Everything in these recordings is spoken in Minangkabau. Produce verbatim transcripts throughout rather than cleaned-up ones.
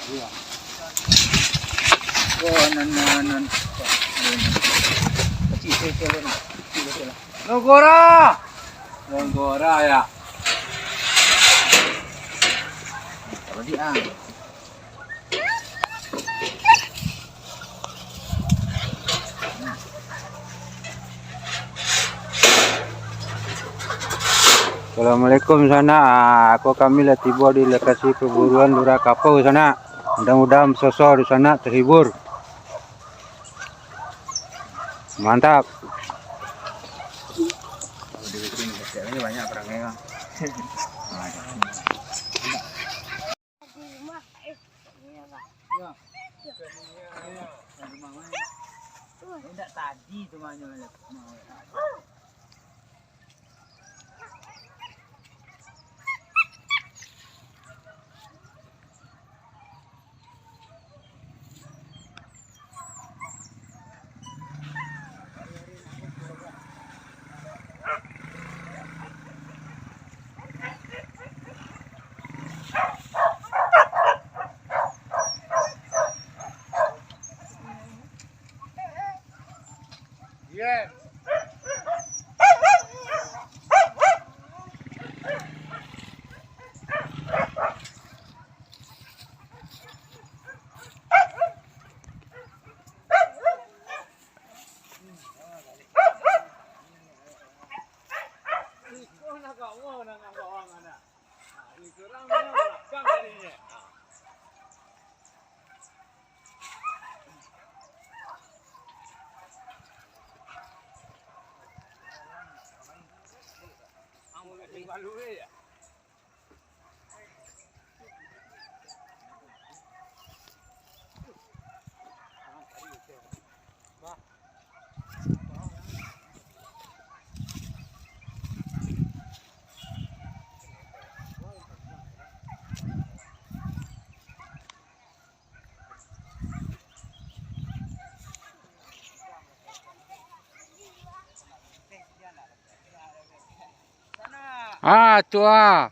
Iya. Oh, nan, nan, nan. Kecil, kecil, kecil, kecil, kecil. Nogora! Nogora, ya. Kalau di, ah. Assalamualaikum, sanak. Ah, ko kami lah tibo di lokasi perburuan Lurah Kapau, sanak. Mudah-mudahan soso di sanak terhibur. Mantap. Banyak perangnya, Bang. Di rumah, eh, ini apa? Ya. Ya. Di rumah mana? Tuh. Enggak tadi tu mana? Ah, tu ah.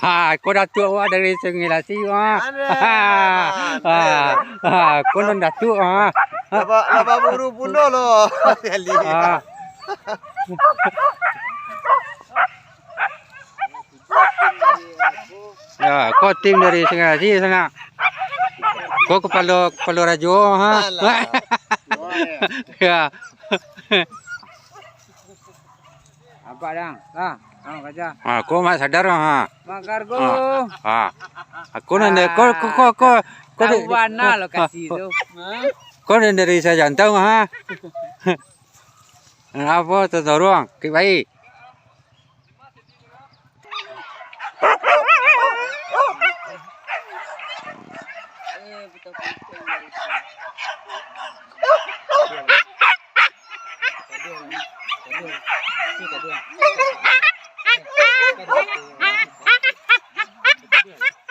Ah, ko datuak awak dari Sungai Lasi, ah. Aduh, aman. Ah, ah, ko nan datuak, ah. Laba, laba buru pundo lo. Kali. Ah. Ya, ko tim dari Sungai Lasi, sanak. Ko kapalo, kapalo rajo, ha. Alah. Ya. Nampak, Dang? Ha, ha, kaja. Ha, ko Mak Sadar, ha. Mak Kargo. Ha, ha. Ko nan de-, ko, ko, ko, ko, ko de-, tahu bana lokasi tu. Ko nan dari Sajantau, ha. Apo tu, Toruang? Kik baik.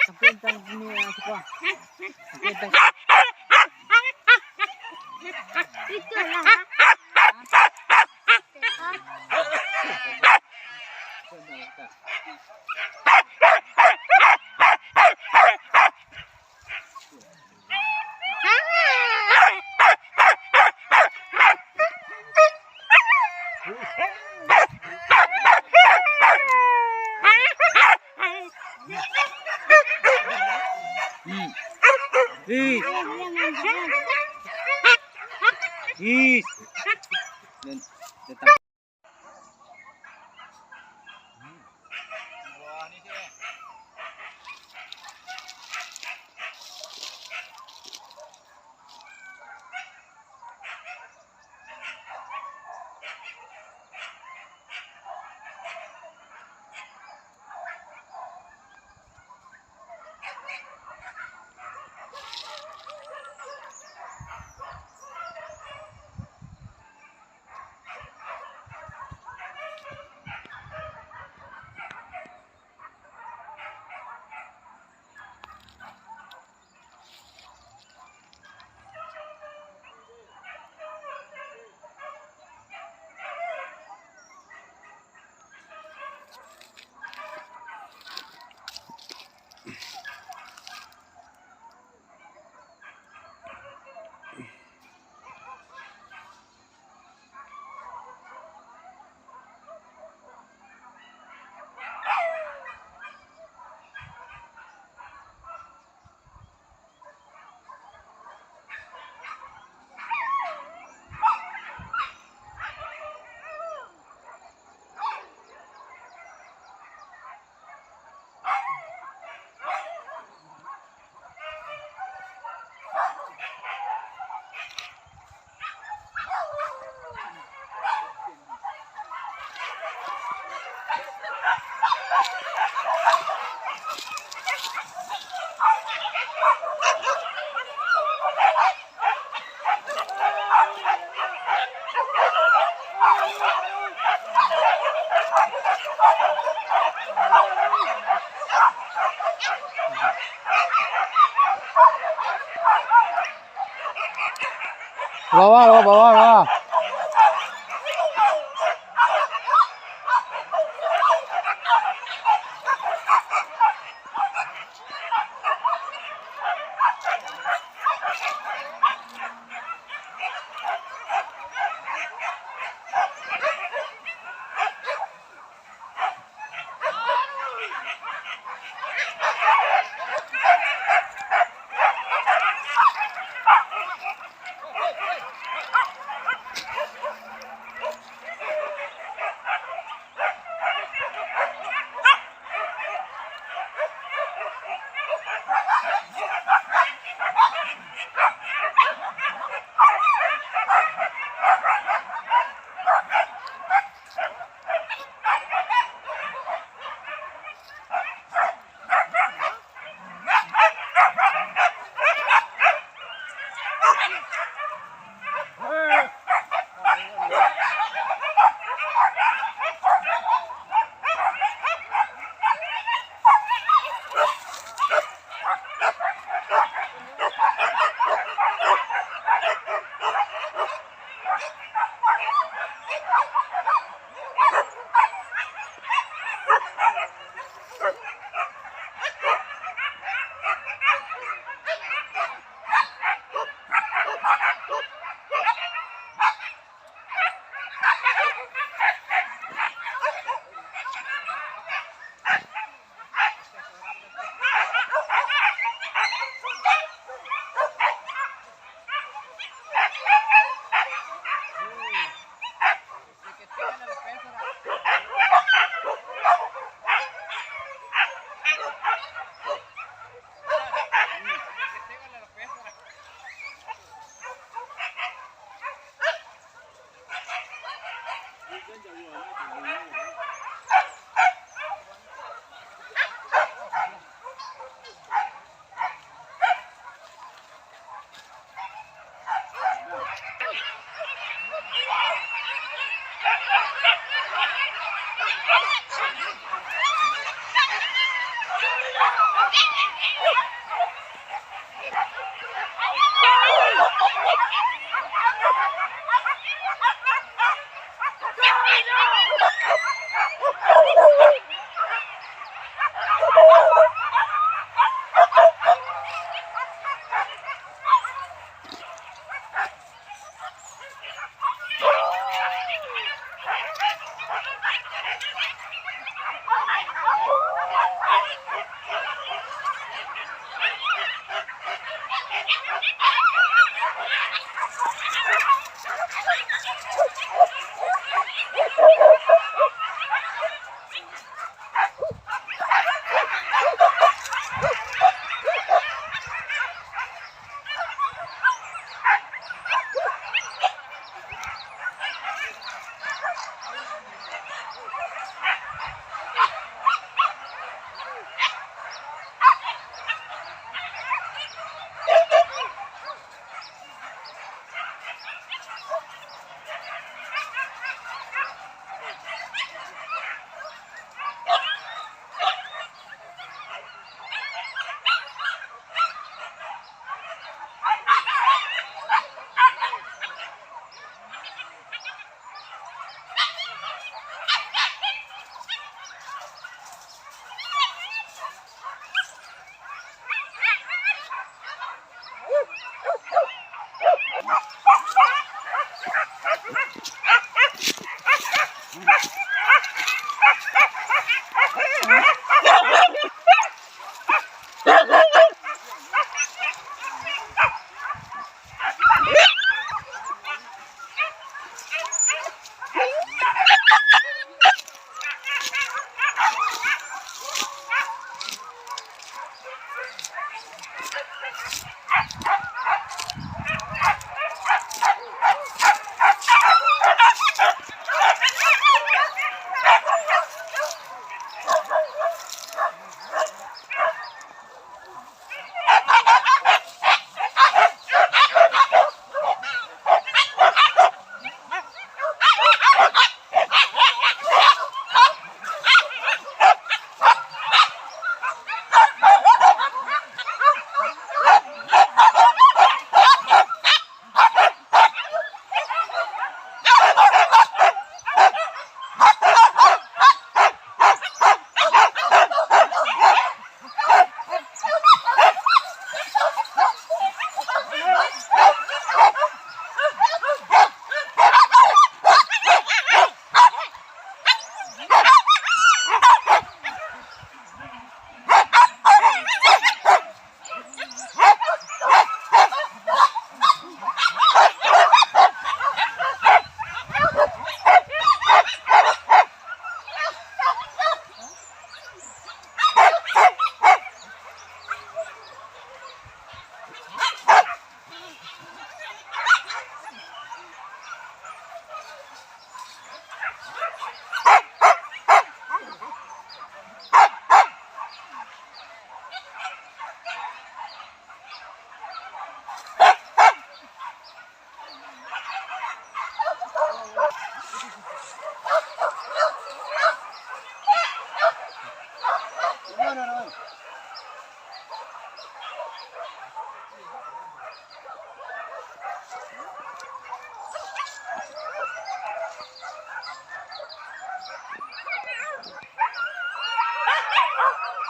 Sampai tentang dunia yang suka. Sampai tentang Itulah. Hmm. Ih. Ih. Dan, dan Bawah, bawah, bawah, bawah.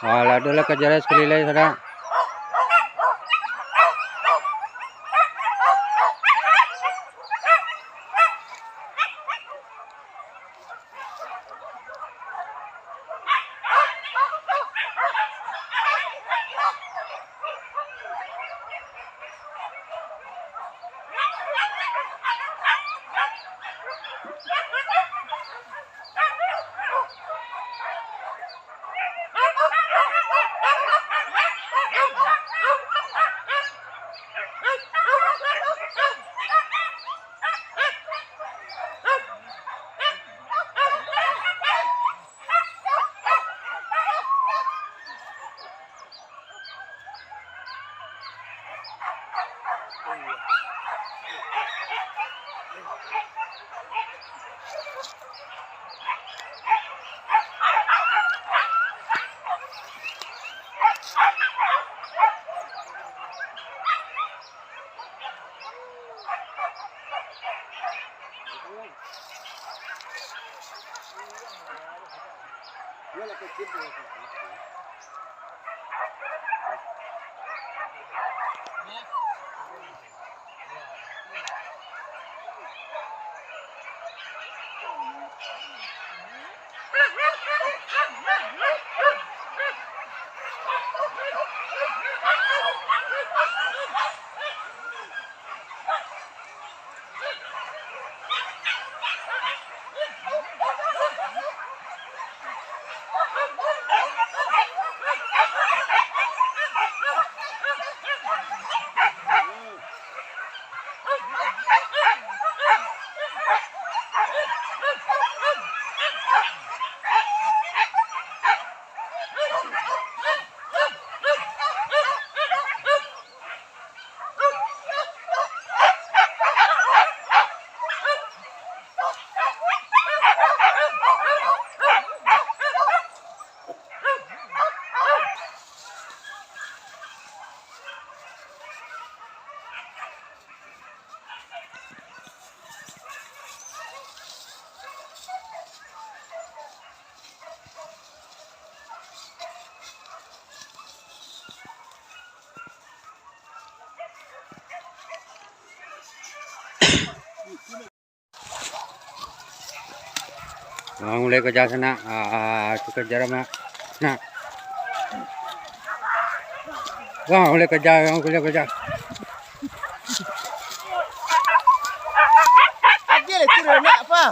Alah, ado lah kajaran sakali lai, saudara. Ah, mulai kerja sanak. Ah, tu kerja dah, Mak. Nak. Wah, mulai kerja, mulai kerja. Agil, turun, nak apa?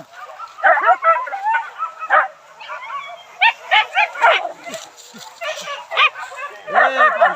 Eh, Pan.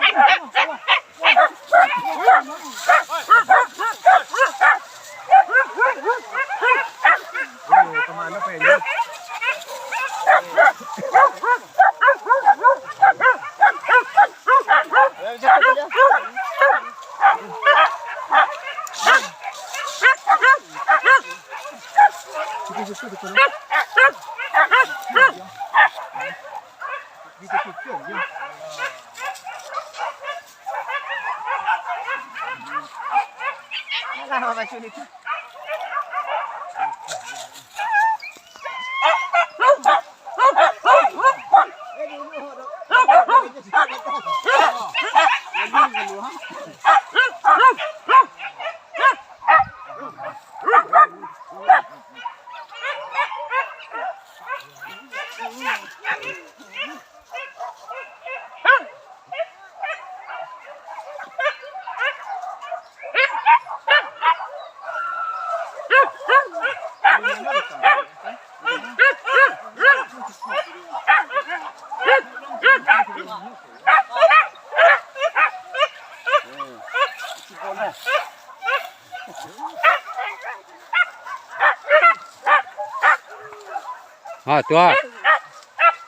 Ha, tu ah.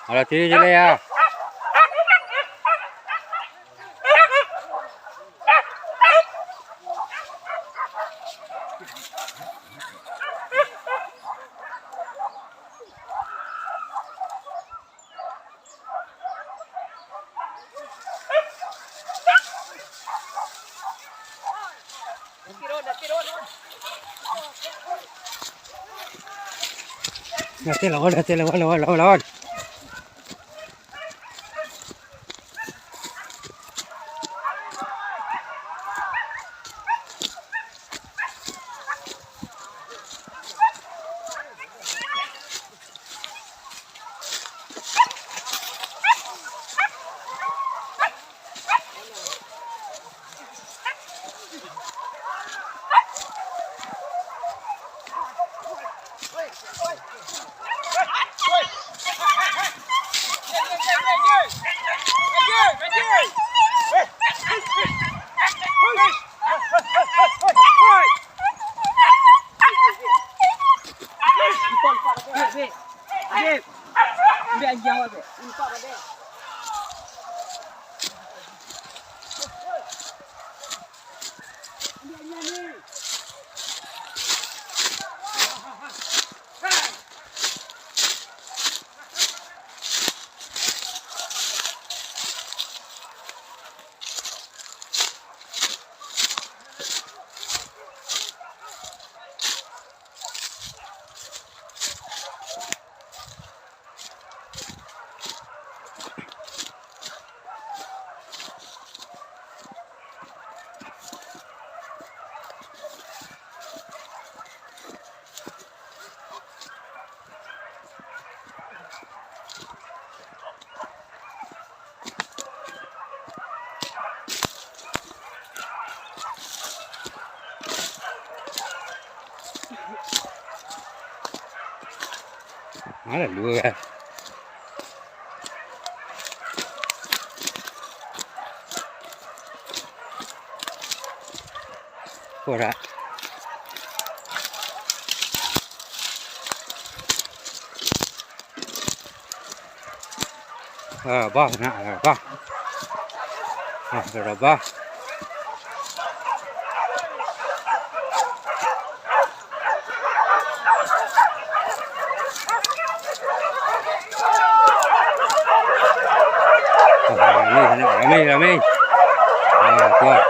Alah, tu je lah, ya. Nanti lawan, nanti lawan, lawan, lawan, lawan. Alah, dua kan. Korak. Ah, bah, nak, ah, bah. Ah, dah, dah, bah. Ah, rami, rami, rami. Ah, kuat.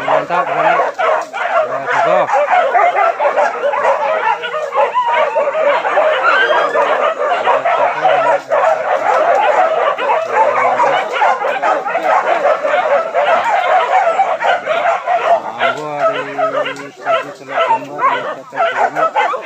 Mantap, mantap. Ya, siko. Ambo di Saji Telok Tumba, di Kota Kinabalu.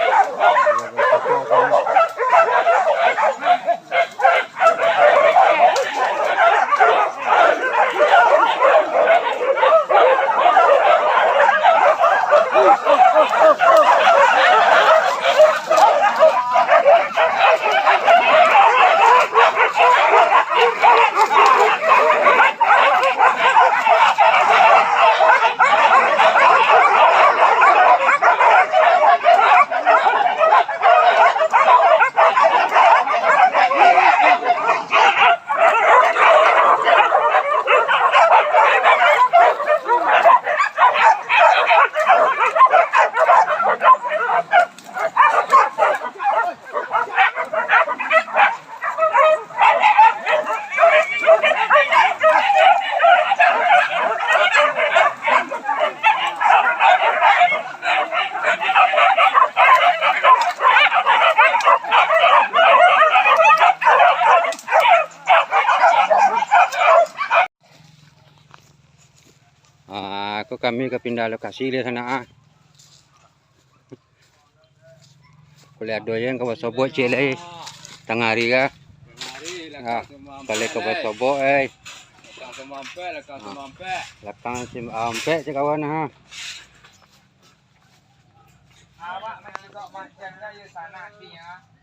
Ah, ko kami ka pindah lokasi lai sanak, ah. Kuliah doyen ka basobok ciek lai. Tangah ari ka. Ah, baliak ka basobok, eh. Lakang sim-, ah, ampek cek kawan, ha. Awak masih kok macam lah, ya, sanak, ah.